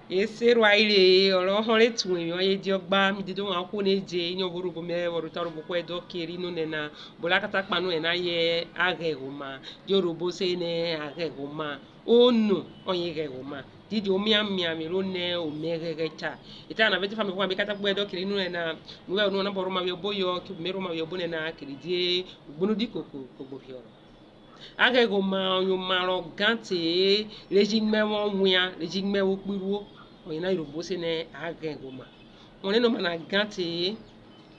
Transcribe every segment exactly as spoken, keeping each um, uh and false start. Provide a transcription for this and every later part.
E se rua ire, ọ rọ họnre tuwevwi ọye diọgba, mi dede wan ohwo na eje, iniọvo Urhobo mẹ vwọ rẹ ota rẹ obo hwẹ ẹdẹ ọke ri nonẹ na, obo ra ka ta kpahen nonẹ na yẹ aghẹghoma, die Urhobo se nẹ aghẹghoma, ono ọyen ghẹghoma, didi omiamiavwe ro nẹ omaẹghẹghẹ cha. Eta na vẹ ejofa mi vwọ abe ka ta kpo ẹdẹ ọke ri nonẹ na, mu vwẹ unu nabọ rhoma vwẹ oboyọ, ki me rhoma vwẹ obo nana, kiridie ugbunu di koko kogbo phiọrọ. Aghẹghoma ọyen oma rọ gan te-e, re ji mẹ vwọ wian, re ji mẹ vwo kpiruo, ọyena Urhobo se nẹ aghẹghoma. Wọ nene oma na gan te-e,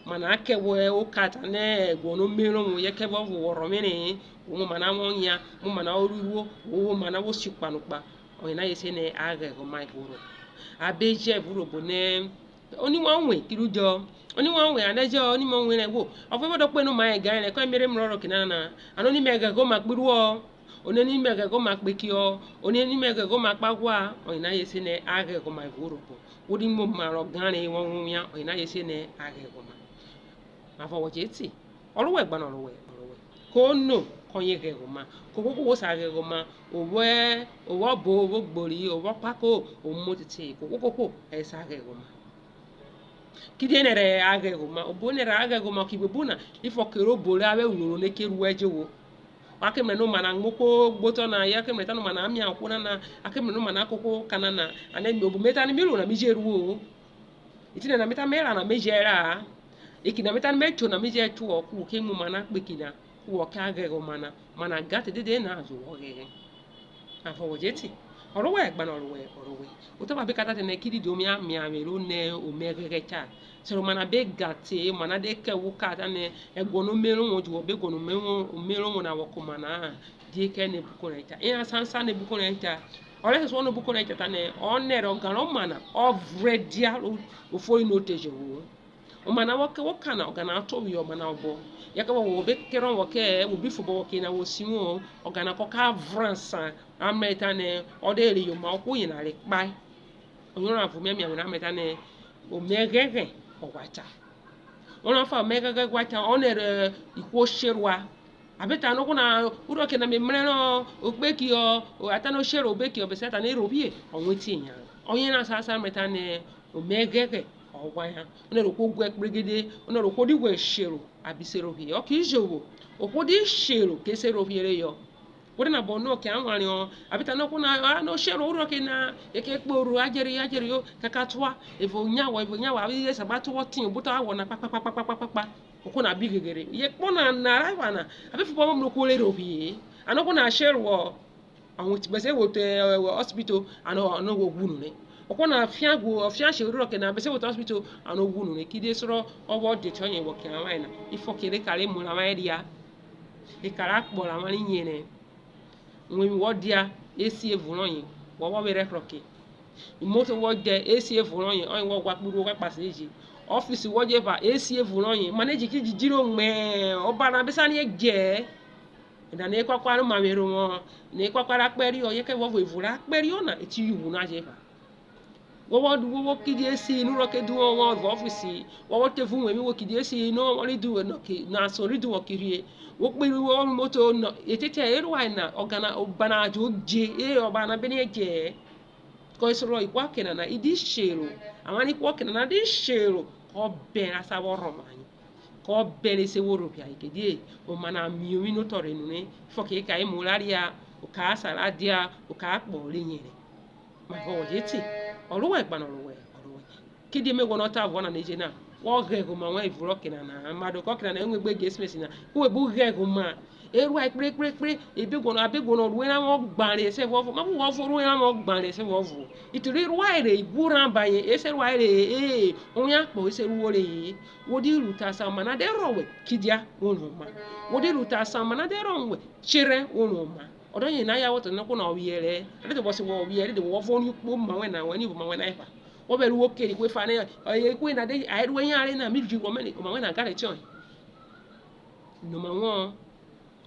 oma na kẹ wẹ oka tanẹ ẹguọnọ omerovwo, yẹ kẹvuọvo wọ rhọvwere-e, wo mu oma na vwọ wian, mu oma na vwo ruiruo, wo mu oma na vwo si ukpanukpa, ọyena ye se nẹ aghẹghoma evwo Urhobo. A be jẹ evwo Urhobo nẹ Oni wan wen, kiri udjọ, oni wan wen, anẹ jọ, oni mọ wen rẹ wo. Ọvo vwẹ dọ kpenu ma ẹga rẹ kọ emeremu rọrọ ọke nana, ano ni mẹ ghẹghẹ oma kpiruọ, oni ni mẹ ghẹghẹ oma kpekiọ, oni ni mẹ ghẹghẹ oma kpaghua, ọyena ye se nẹ aghẹghẹ oma evwo Urhobo. Wo di mu oma rọ ganre wọ wan wian, ọyena ye se nẹ aghẹghẹ oma. Mavọ wọ je te? Ọ ro wẹ gba nọ, ọ ro wẹ, ọ ro wẹ. Kono kọyen ghẹghoma? Kohwo kohwo sa ghẹghoma, ovwẹ, ovwẹ ọbo, ovwẹ ogbori, ovwẹ ọkpako, omotete, kohwo kohwo e sa ghẹghoma. Kidie nẹrhẹ a ghẹghoma, obo nẹrhẹ a ghẹghoma ọke buebun na, ifo ke ro obo rẹ a vwẹ urhoro ne ke ruẹ jovwo. Wa ke mrẹ nẹ oma na mu ohwo gbe otọ na, ya ke mrẹ ta nẹ oma na mia ohwo nana, a ke mrẹ nẹ oma na kohwo oka nana, anẹ obo me ta nẹ mi ruo na mi je ruo-o. Etinẹ na me ta me ra na me jẹ ra-a. Eki na me ta nẹ me cho na me jẹ chuọ, ku wo ke mu oma na kpeki na, ku wọ ke ghẹghẹ oma na, oma na ga te dede na, azo wọ ghẹghẹ. Avọ wọ je te, ọ ro wẹ ẹgba na, ọ ro wẹ, ọ ro wẹ. Ota va be ka ta te nẹ, kididi omiamiavwe ro nẹ omaẹghẹghẹ cha. Sẹro oma na be ga te, oma na de kẹ wo ka ta nẹ, ẹguọnọ omerovwo ju wọ be guọnọ omerovwo, omerovwo na vwọ kẹ oma na-a. Die kẹ nẹ ebukon rẹ cha? Eyan sansan nẹ ebukon rẹ cha. Ọ rẹ sesuọ nẹ ebukon rẹ cha tanẹ, ọ nẹrhẹ ọgan rẹ oma na, ọ vrẹ dia ro, ofori nẹ o te jovwo-o. Oma na vwọ kẹ wẹ oka na, ọga na tobọ oma na obọ. Yẹ kẹ wọ, wo be kerhọn wọ kẹ, wo bi fobọ wọ ke na wo sivwo-o, ọga na kọ ka vrẹn asan, a mrẹ tanẹ, ọ de reyọ oma ohwo yena re kpae. Oyoran vwo miamiavwe na mrẹ tanẹ, omaẹghẹghẹ ọ ghwa cha. Orọnvwọn ọfa, omaẹghẹghẹ ghwa cha, ọ nẹrhẹ ihwo sherua. A be ta nẹ ohwo na, urọke na me mrẹrọ, o gbe kiọ, o, a ta nẹ o shero, o be kiọ, bẹsiẹ a ta nẹ e ro vwiẹ, ọ wẹn etiyin yan. Ọyena sansan mrẹ tanẹ, omaẹghẹghẹ ọ ghwa yan. Ọ nẹrhẹ ohwo guẹ kpregede, ọ nẹrhẹ ohwo di ghwẹ shero, a bi se ro vwiẹ. Ọke ijovwo, ohwo di shero ke se ro vwiẹ reyọ. Wo de nabọ nọ kẹ avwanre ọ, a be ta nẹ ohwo na, a, nẹ o shero urọke na, e ke kpo orho, a je reyọ, a je reyọ, kaka tua, evo nyawọ, evo nyawọ, a vẹ isagba tuwọ tiọn, obo otọ awọ na kpakpakpakpakpakpa. Ohwo na bi gheghere. Ye kpọ na, na ra epha na, a be fobọ mrẹ ohwo re ro vwiẹ. Ano ohwo na shero ọ, awon ti gbẹse vwo te, ẹ, hospital, ano, ano wo ghwu nure. Ohwo na fian ghwu, ọ fian shero urọke na, bẹse vwo te hospital, ano ghwu nure. Kidie sorọ ọ vwọ de tiọyen vwọ kẹ avwanre na. Ifo ke re eka rẹ emu rẹ avwanre ria. Eka rẹ akpọ rẹ avwanre yerẹn. Uwevwi wọ dia, e si evun rọyen, wọ vwọ vwerhẹ ẹkhrọke. Imoto wọ djẹ, e si evun rọyen, ọyen wọ ghwa kpo iruo, ghwa kpasa eje. Ọfisi wọ je pha, e si evun rọyen, manage ki ji jiro mẹ, ọba na be sa riẹn djẹ-ẹ. Ọda na ekuakua rẹ omavwerhovwẹn, na ekuakua rẹ akpẹriọ, yẹ kẹ vwọ vwẹ evun rẹ akpẹriọ na, etiyin uvun na je pha. Wọ vwọ, wọ vwọ kidie esi nu rọ ke duvwon wọ vwẹ ọfisi, wọ vwọ te vwẹ uwevwi, wo kidie esi nu wọ ri duvwon nọ ki, na ason ri duvwon ki rhie. Wo kperi wọ ru moto nọ, etete e rua na, ọga na, ọba na jo je, e, ọba na bene eje-e. Kọ isorọ ihwo ọke nana, i di shero, avwanre ihwo ọke nana di shero, kọ bẹn ra sa vwọ rhọma ayen, kọ bẹn re se vwo rhovwi ayen, kidie oma na miovwi notọ rẹ enu re, fọke ka emu ra ria, oka asa ra dia, oka akpọ re yẹnrẹn. Mavọ wọ je te? Ọ ro wẹ gba nọ, ọ ro wẹ, ọ ro wẹ. Kidie me guọnọ ta vwọ nana eje na, wọ ghẹghẹ oma wẹn evun rẹ ọke nana, ma do kẹ ọke nana, emuegbe Jesu na, ku we bu ghẹghẹ oma. E rua ekprekprekpre, e be guọnọ, a be guọnọ ru eranvwọn ọgbanre ẹsẹ vuọvo, ma bu wọ vwo ru eranvwọn ọgbanre ẹsẹ vuọvo. Iti ri rua ere, ibu rhan ba yen, e se rua ere, e, owian akpọ e se ru wo re-e. Wo di ru ta asan, oma na de rhọ wẹ, kidia, wo rhọ oma. Wo di ru ta asan, oma na de rhọ wẹ, cherẹ, wo rhọ oma. Ọ da ọyen na ya wọ ta nẹ ohwo na ọ vwiẹrẹ, a dede wọ se wọ vwiẹrẹ, dede wọ vwọ riẹn ukpo oma wẹn na, wẹ ni vwẹ oma wẹn na epha. Wọ vwẹ ru wo keri ihwo efa nẹ, ọye ihwo na de, a ru eyan re na, mi ji ru ọmẹ, oma wẹn na gare tiọyen. Noma wọn,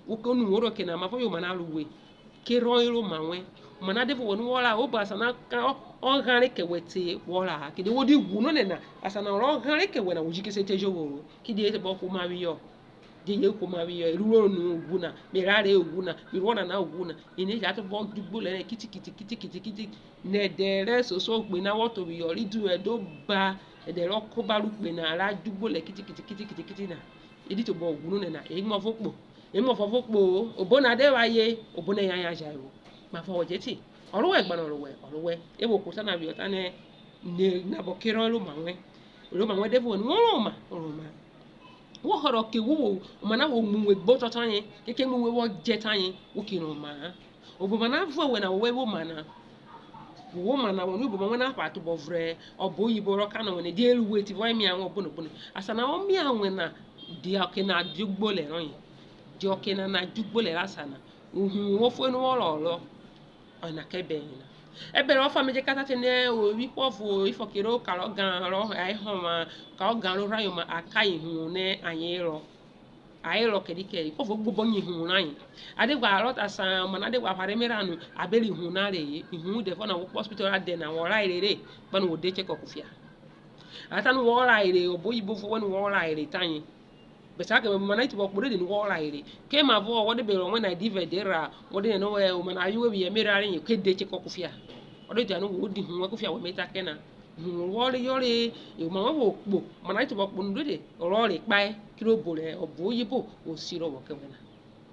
wo ke nu wo rọ ke na, mavọ yen oma na ru we? Ke rhọ ro oma wẹn. Oma na de vwẹ owẹ nu wọ ra, obo asan na ka, ọ, ọ ghanre kẹ wẹ te wọ ra-a. Kidie wo di ghwu nonẹ na, asan na rọ ghanre kẹ wẹ na, wo ji ke se te jovwo-o. Kidie e tobọ hwe oma phiyọ. Die yen ku oma phiyọ? Erhurhoro nu ughwu na, me rare ughwu na, me ru ọnana ughwu na. Ene eya tobọ djugbo lẹ nẹ kiti kiti kiti kiti kiti. Nẹ ẹdẹ rẹ ẹsosuọ ukpe na wọ to phiyọ, ri du ẹdẹ oba, ẹdẹ rọ koba rẹ ukpe na ra djugbo lẹ kiti kiti kiti kiti kiti na. E di tobọ ghwuru nẹ na, e muọvo kpo, e muọvo ọvo kpo-o. Obo na de vwẹ aye, obo na yanyan jẹ vwo. Mavọ wọ je te? Ọ ro wẹ ẹgba na, ọ ro wẹ, ọ ro wẹ. E vwo oku ota na phiyọ, tanẹ, ne nabọ kerhọn rẹ oma wẹn. Rẹ oma wẹn de vwo nu, wo rọ oma, wo rọ oma. Wo họrọ ọke wo vwo, oma na wo mu we gbe otọ tọyen, keke mu we vwọ djẹ tọyen, wo ke rhoma-a. Obo oma na vuẹ wẹ na, wo vwẹ vwẹ oma na. Wo vwẹ oma na, wọ ni obo oma wẹn na pha tobọ vrẹ ọbe oyibo rọ kanọ wẹ na, die ru we tivọ emiavwen obono obono. Asan na vwọ miavwen na, dia ọke na djugbolẹ rọyen. Dia ọke nana djugbolẹ rẹ asan na. Uhuvwun wo fo enu wọ rhọrọ. Ọyena kẹ ẹbẹre yena. Ẹbẹre ọfa me je ka ta te nẹ o vwi ihwo ọvo ifọkirẹ oka rọ gan rọ aihọnvwa, oka rọ gan rọ rha yoma, a ka ihuvwun nẹ ayen herọ. A herọ kẹdikẹdi, ihwo ọvo gbobọ yan ihuvwun rayen. A de ghwa rọ ta asan, ọmọ na de ghwa phare emerha nu, a be rẹ ihuvwun na rhe-e. Ihuvwun dẹvọ na, wo kpo hospital ra dẹ na, wọ raire re, kpẹnu wo de chekọ kufia. A ta nu wọ raire, obo oyibo vwo wẹ nu wọ raire tayen. Bẹsiẹ a kẹ mẹ, ọmọ na tobọ kpo dede nu wọ raire. Ke mavọ wọ de be rọ wẹn na, ẹdẹ ivẹ de rha, wọ de nene wẹ ọmọ na vwẹ uwevwi emerha rọyen, ke de chekọ kufia. Ọ de dianẹ wo di ihuvwun wẹn kufia, wẹ me ta kẹ na. Ihuvwun wọ reyọ re, oma wẹn vwo kpo, ọmọ na tobọ kpo nu dede, ọ rọ re kpae, kirobo rẹ obo oyibo vwo sirọvwọ kẹ wẹ na.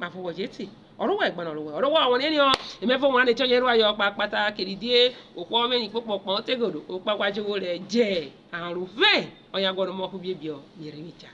Mavọ wọ je te? Ọ ro wẹ ẹgba na, ọ ro wẹ, ọ ro wẹ, ọ wọ riẹn niọ, emẹvọ wan ne tiọyen ru aye ọkpakpata, kiridie okpọ vwẹ eri kpokpọ kpọn otegodo, okpakpa jovwo rẹ jẹ, aron vẹ ọyen a guọnọ ọmọ ọkugbe biọ, mi rhe mi cha.